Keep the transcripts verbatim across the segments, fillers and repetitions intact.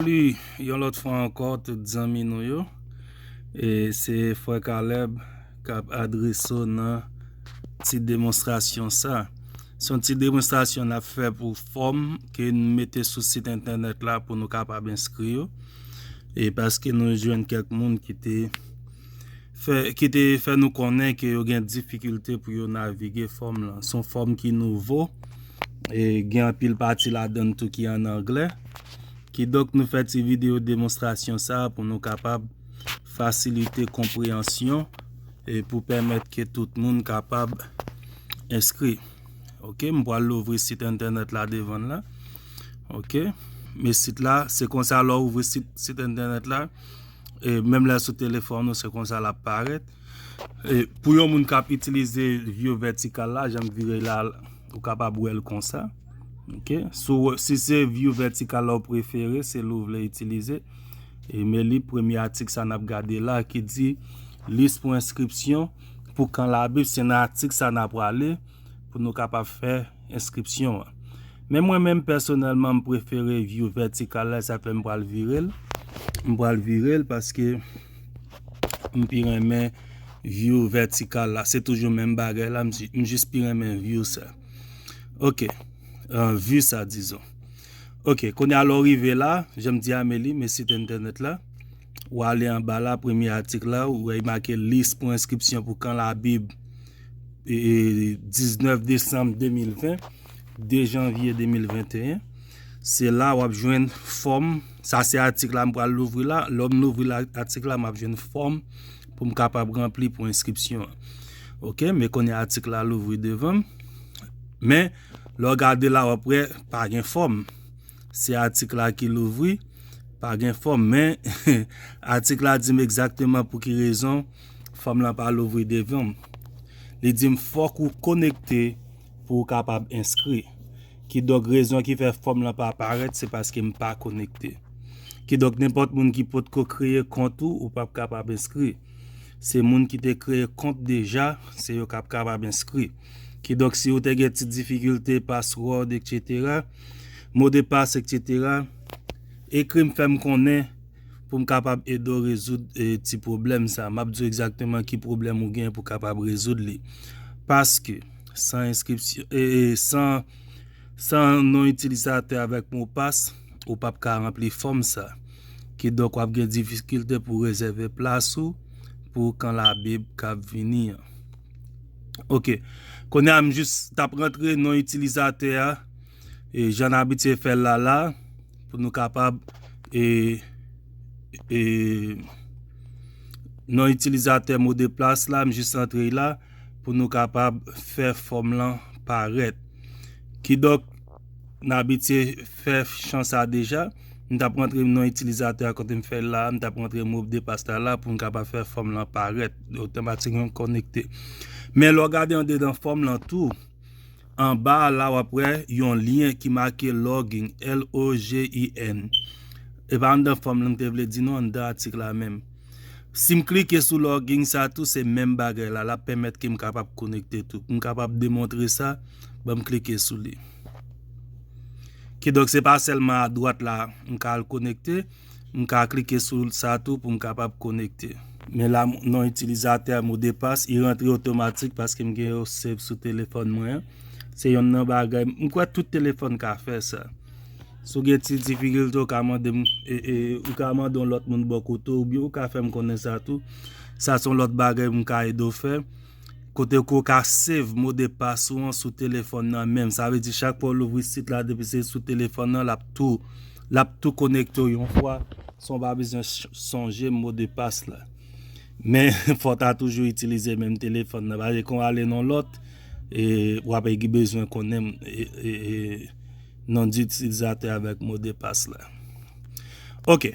Salut yon lòt fwa ankò tout zanmi nou yo. E se frè Caleb k ap adrese w nan ti demonstrasyon sa. Se yon ti demonstrasyon n ap fè pou fòm ke n mete sou sit entènèt la pou nou kapab enskri yo. E paske nou jwenn kèk moun ki te fè, ki te fè nou konnen ke yo gen difikilte pou yo navige fòm lan. Se yon fòm ki nouvo, e gen anpil pati ladan l tou ki ann anglè. Kidonk, nou fè ti videyo demonstrasyon sa a pou nou kapab fasilite konpreyansyon e pou pèmèt ke tout moun kapab enskri. Ok, m pral louvri sit entènèt la devan l la. Ok, men sit la, se konsa lè w ouvri sit, sit entènèt la, e menm lè sou telefòn ou, se konsa l ap parèt. E pou yon moun k ap itilize view vètikal la, jan m vire la, ou kapab wè l konsa. Ok, si w, si se view vètikal la w prefere, se li w vle itilize. E men li, premye atik sa n ap gade la ki di lis pou enskripsyon pou kan Labib, se nan atik sa n ap prale pou nou kapab fè enskripsyon an. Men mwen menm pèsonèlman, m prefere view vètikal la, sa fè m pral vire l. M pral vire l paske m pi renmen view vètikal la. Se toujou menm bagay la, m, m jis pi renmen view sa. Ok, euh, view sa, dizon. Ok, kounye a lè w rive la, jan m di a, men li, men sit entènèt la, w ale anba la, premye atik la, ou wè make lis pou enskripsyon pou kan Labib, e, e, diznèf desanm de mil ven, de janvye de mil venteyen. Se la w ap jwenn fòm. Sa se atik la m pral louvri la. Lè m louvri la, atik la, m ap jwenn fòm pou m kapab ranpli pou enskripsyon an. Ok, men kounye a atik la louvri devan m. Men, lè w gade la, w ap wè pa gen fòm. Se atik la ki louvri, pa gen fòm. Men, atik la di m egzakteman pou ki rezon fòm lan pa louvri devan m. Li di m fòk ou konekte pou w kapab enskri. Kidonk, rezon ki fè fòm lan pa parèt, se paske m pa konekte. Kidonk, nenpòt moun ki potko kreye kont ou, ou p ap kapab enskri. Se moun ki te kreye kont deja, se yo k ap kapab enskri. Kidonk, si ou te gen ti difikilte, password, etsetera, modepas, etsetera, ekri m, fè m konnen pou m kapab ede w rezoud, e, ti pwoblèm sa. M ap di w egzakteman ki pwoblèm ou gen pou w kapab rezoud li. Paske, san enskripsyon, e, e, san, san non itilizatè avèk mopas, ou p ap ka ranpli fòm sa. Kidonk, w ap gen difikilte pou rezève plas ou pou kan Labib k ap vini an. Ok. Kounye a, m jis t ap rantre non itilizatè a, e, jan n abitye fè l la, la, pou nou kapab, e, e, non itilizatè modepas la, m jis antre la, pou nou kapab fè fòm lan parèt. Kidonk, n abitye fè chan sa deja. M t ap rantre non itilizatè a kote m fè l la, m t ap rantre modepas la la pou m kapab fè fòm lan parèt, otomatikman konekte. Men lè w gade andedan fòm lan tou, anba a la w ap wè yon lyen ki make login, L O G I N. E pa anndan fòm lan m te vle di non, anndan atik la menm. Si m klike sou login sa tou, se menm bagay la, l ap pèmèt ke m kapab konekte tou. Pou m kapab demontre sa, ban m klike sou li. Kidonk, se pa sèlman adwat la m ka al konekte, m ka klike sou sa tou pou m kapab konekte. Men la, non itilizatè, modepas, li rantre otomatik paske m gen yo save sou telefòn mwen an. Se yonn nan bagay, m kwè tout telefòn ka fè sa. Si w gen ti difikilte, ou ka mande m, e, e, ou ka mande yon lòt moun bò kote w, oubyen ou ka fè m konnen sa tou. Sa se yon lòt bagay m ka ede w fè. Kote ke w ka save modepas ou an sou telefòn nan menm. Sa vle di chak fwa w louvri sit la, depi se sou telefòn nan, l ap tou, l ap tou konekte w yon fwa, san w pa bezwen ch-, sonje modepas la. Men, fò w ta toujou itilize menm telefòn nan. Paske kon w ale nan lòt, e, w ap bezwen konnen, e, e, e, non itilizatè avèk modepas la. Ok.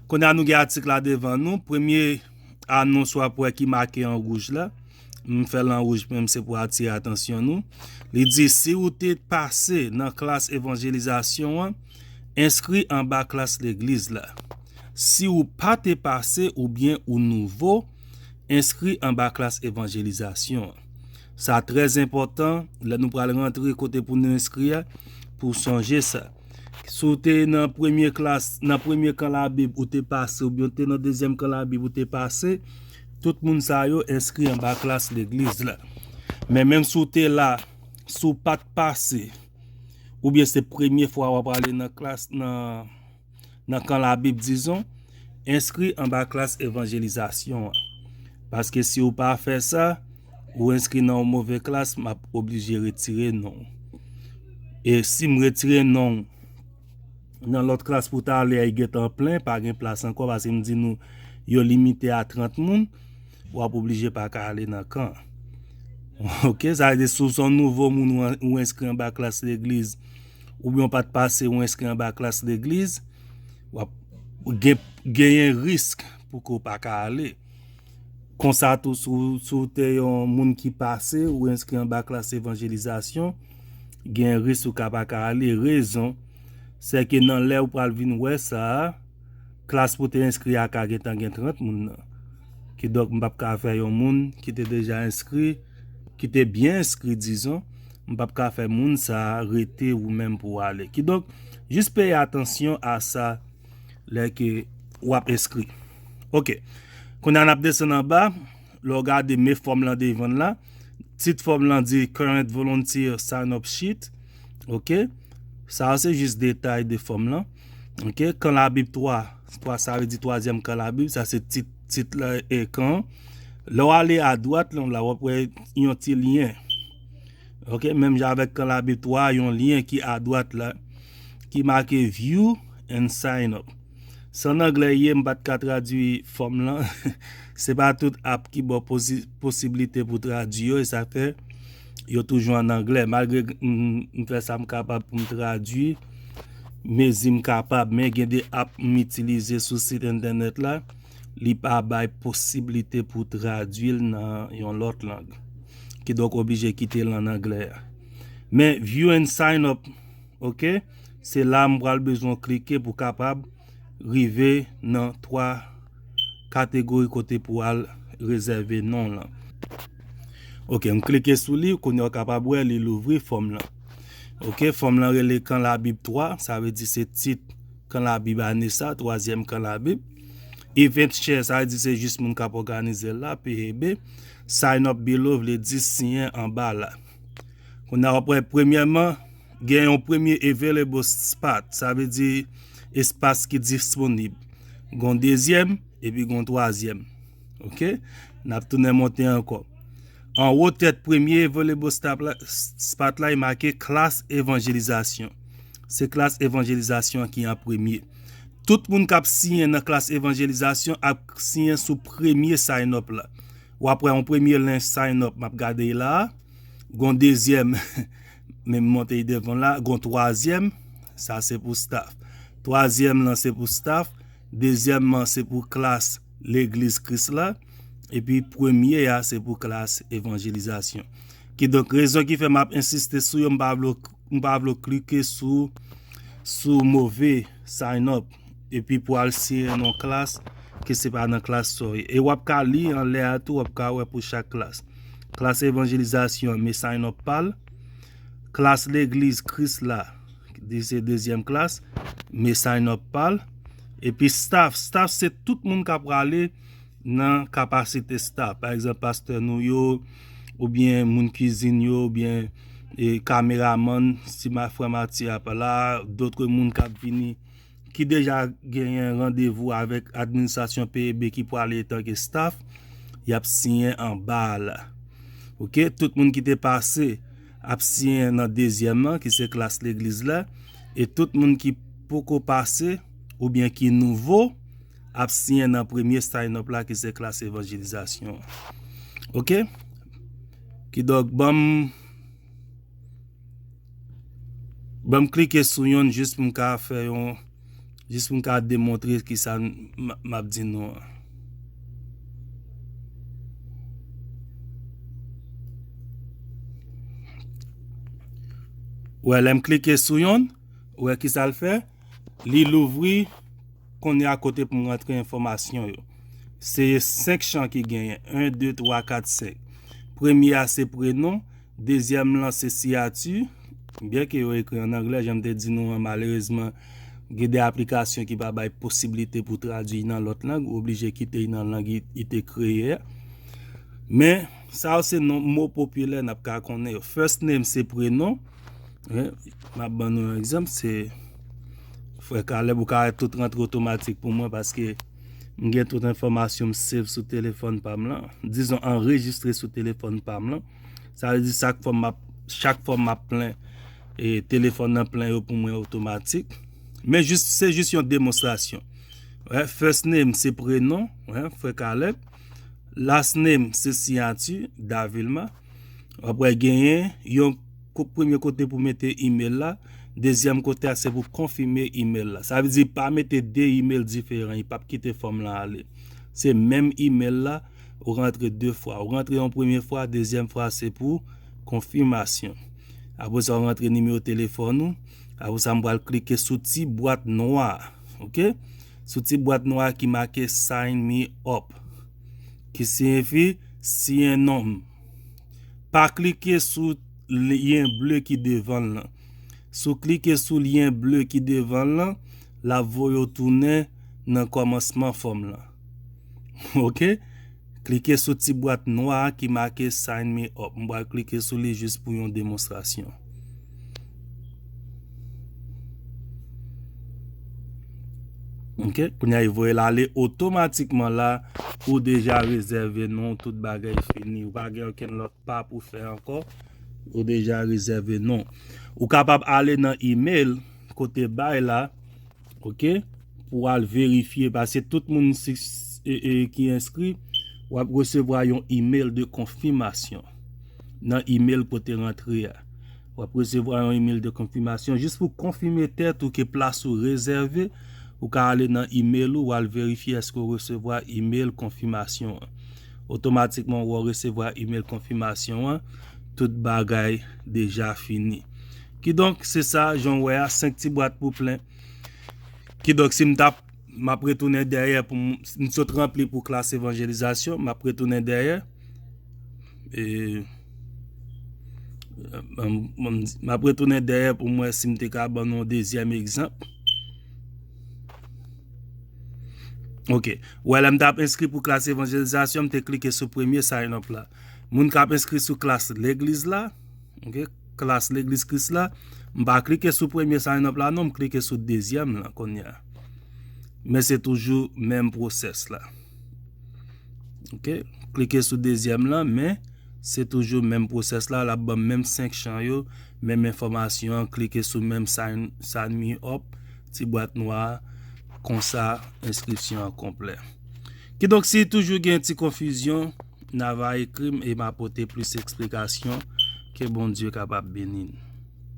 Kounye a nou gen atik la devan nou. Premye anons w ap wè ki make an wouj la. M fè l an wouj menm, se pou atire atansyon nou. Li di, si ou te pase nan klas evanjelizasyon an, enskri anba klas legliz la. Si ou pa te pase oubyen ou nouvo, enskri anba klas evanjelizasyon an. Sa trè enpòtan, lè nou pral rantre kote pou nou enskri a, pou w sonje sa. Si w te nan premye klas, nan premye kan Labib, ou te pase, oubyen w te nan dezyèm kan Labib, ou te pase, tout moun sa yo enskri anba klas legliz la. Men menm si w te la, si w pa t pase, oubyen se premye fwa w ap ale nan klas, nan, nan kan Labib, dizon, enskri anba klas evanjelizasyon an. Paske si w pa fè sa, ou enskri nan yon move klas, m ap oblije retire non w. E si m retire non w nan lòt klas pou w ta ale a, li gentan plen, pa gen plas ankò, paske m di nou, yo limite a trant moun, w ap oblije pa ka ale nan kan. Ok, sa vle di si w se yon nouvo moun, ou an-, ou enskri anba klas legliz, oubyen w pa t pase, ou enskri anba klas legliz, w ap gen, genyen risk pou ke w pa ka ale. Konsa tou, si w, si w te yon moun ki pase, ou enskri anba klas evanjelizasyon, gen risk ou ka pa ka ale. Rezon, se ke nan lè ou pral vin wè sa a, klas pou te enskri a ka gentan gen trant moun nan. Kidonk, m p ap ka fè yon moun ki te deja enskri, ki te byen enskri, dizon, m p ap ka fè moun sa a rete ou menm pou w ale. Kidonk, jis peye atansyon a sa lè ke w ap enskri. Ok. Kounye a n ap desann anba. Lè w gade men fòm lan devan l la, tit fòm lan di Current Volunteer Sign Up Sheet. Ok. Sa a se jis detay de fòm lan. Ok. Kan Labib twa, twa sa vle di twazyèm kan Labib, sa se tit, tit la e kan. Lè w ale adwat lan la, w ap wè yon ti lyen. Ok, menm jan avèk kan Labib twa, yon lyen ki adwat la, ki make View and Sign Up. San anglè ye, m pa t ka tradui fòm lan. Se pa tout app ki ba w posi-, posiblite pou tradui yo, e sa fè yo toujou an anglè. Malgre m, m fè sa m kapab pou m tradui, mezi m kapab, men gen de app m itilize sou sit entènèt la, li pa bay posiblite pou tradui l nan yon lòt lang. Kidonk oblije kite l an anglè a. Men View and Sign Up, ok, se la m pral bezwen klike pou kapab rive nan twa kategori kote pou al rezève non lan. Ok, m klike sou li, kounye a w kapab wè li louvri fòm lan. Ok, fòm lan rele Kan Labib twa, sa vle di se tit Kan Labib ane sa, twazyèm Kan Labib. Event share, sa vle di se jis moun k ap òganize l la, P E B. Sign up below vle di siyen anba la. Kounye a w ap wè premyèman, gen yon premye available spot, sa vle di espas ki disponib. Gon dezyèm, epi gon twazyèm. Ok? N ap tounen monte ankò. Anwo tèt premye available spot la, spot la, e make klas evanjelizasyon. Se klas evanjelizasyon an ki an premye. Tout moun k ap siyen nan klas evanjelizasyon ap siyen sou premye sign up la. W ap wè yon premye len sign up, m ap gade la a. Gon dezyèm, men m monte devan la. Gon twazyèm, sa se pou staff. Twazyèm lan se pou staff. Dezyèm lan se pou klas legliz Kris la. Epi premye a se pou klas evanjelizasyon. Kidonk, rezon ki fè m ap ensiste sou yo, m pa vle, m pa vle w klike sou, sou move sign up. Epi pou al siyen nan klas, ke se pa nan klas sa w ye. E w ap ka li anlè a tou, w ap ka wè pou chak klas. Klas evanjelizasyon, men sign up pa l. Klas legliz Kris la, ki se dezyèm klas, men sign up pa l. Epi staff, staff se tout moun k ap prale nan kapasite staff. Pa egzanp, pastè nou yo, oubyen moun kizin yo, oubyen, e, kameramann, si ma-, frè Matye a pa la, dòt moun k ap vini, ki deja genyen randevou avèk administrasyon P E B ki prale antanke staff, y ap siyen anba a la. Ok, tout moun ki te pase ap siyen nan dezyèm lan, ki se klas legliz la, e tout moun ki poko pase oubyen ki nouvo ap siyen nan premye sign up la, ki se klas evanjelizasyon. Ok? Kidonk, ban m, ban m klike sou yonn jis pou m ka fè yon, jis pou m ka demontre kisa m, m ap di nou an. Wè, lè m klike sou yonn, wè kisa l fè? Li louvri kounye a kote pou m rantre enfòmasyon yo. Se senk chan ki genyen, en, de, twa, kat, senk. Premye a se prenon, dezyèm lan se siyati, Byen ke yo ekri an anglè, jan m te di nou an, malerezman, gen de aplikasyon ki pa bay posiblite pou tradui nan lòt lang, ou oblije kite y nan lang li te kreye a. Men, sa yo se non mo popilè n ap ka konnen yo. First name se prenon. M ap ban nou yon egzanp, se frè Caleb, ou ka wè tout rantre otomatik pou mwen paske m gen tout enfòmasyon m save sou telefòn pa m lan. Dizon, anrejistre sou telefòn pa m lan. Sa vle di chak fwa m ap, chak fwa m ap plen, e telefòn nan plen yo pou mwen otomatik. Men jis, se jis yon demonstrasyon. First name se prenon, frè Caleb. Last name se siyati, Davilma. W ap wè genyen yon premye kote pou mete email la. Dezyèm kote a se pou konfime email la. Sa vle di pa mete de email diferan, li p ap kite fòm lan ale. Se menm email la, ou rantre de fwa. Ou rantre yon premye fwa, dezyèm fwa se pou konfimasyon. Apre sa, ou rantre nimewo telefòn ou. Apre sa, m pral klike sou ti bwat nwa a. Oke? Sou ti bwat nwa a ki make Sign Me Up. Ki siyifi siyen non m. Pa klike sou lyen ble ki devan l lan. Si w klike sou lyen ble ki devan l lan, l ap voye w tounen nan kòmansman fòm lan. Oke? Klike sou ti bwat nwa a ki make Sign Me Up. M pral klike sou li jis pou yon demonstrasyon. Oke, kounye a, li voye l ale otomatikman la, ou deja rezève non, tout bagay fini. Ou pa gen okenn lòt pa pou fè ankò. Ou deja rezève non. Ou kapab ale nan email, kote bay la, oke, pou al verifye, paske tout moun si, e, e, ki enskri, w ap resevwa yon email de konfimasyon nan email kote rantre a. W ap resevwa yon email de konfimasyon jis pou konfime tèt ou ke plas ou rezève. Ou ka ale nan email ou, w al verifye èske w resevwa email konfimasyon an. Otomatikman, w resevwa email konfimasyon an, tout bagay deja fini. Kidonk, se sa, jan w wè a, senk ti bwat pou plen. Kidonk, si m t ap, m ap retounen dèyè pou m, m sot ranpli pou klas evanjelizasyon, m ap retounen dèyè. E, m, m, m ap retounen dèyè pou m wè si m te ka ban nou yon dezyèm egzanp. Oke. Wè, lè m t ap enskri pou klas evanjelizasyon, m te klike sou premye sign up la. Moun k ap enskri sou klas legliz la, oke, klas legliz Kris la, m pa klike sou premye sign up la, non, m klike sou dezyèm lan kounye a. Men se toujou menm pwosès la. Oke, klike sou dezyèm lan, men se toujou menm pwosès la, l ap ban m menm senk chan yo, menm enfòmasyon an, klike sou menm sign, sign me up, ti bwat nwa a, konsa, enskripsyon an konplè. Kidonk, si toujou gen ti konfizyon, n a va ekri m e m a pote plis eksplikasyon. Ke Bondye kapab beni n.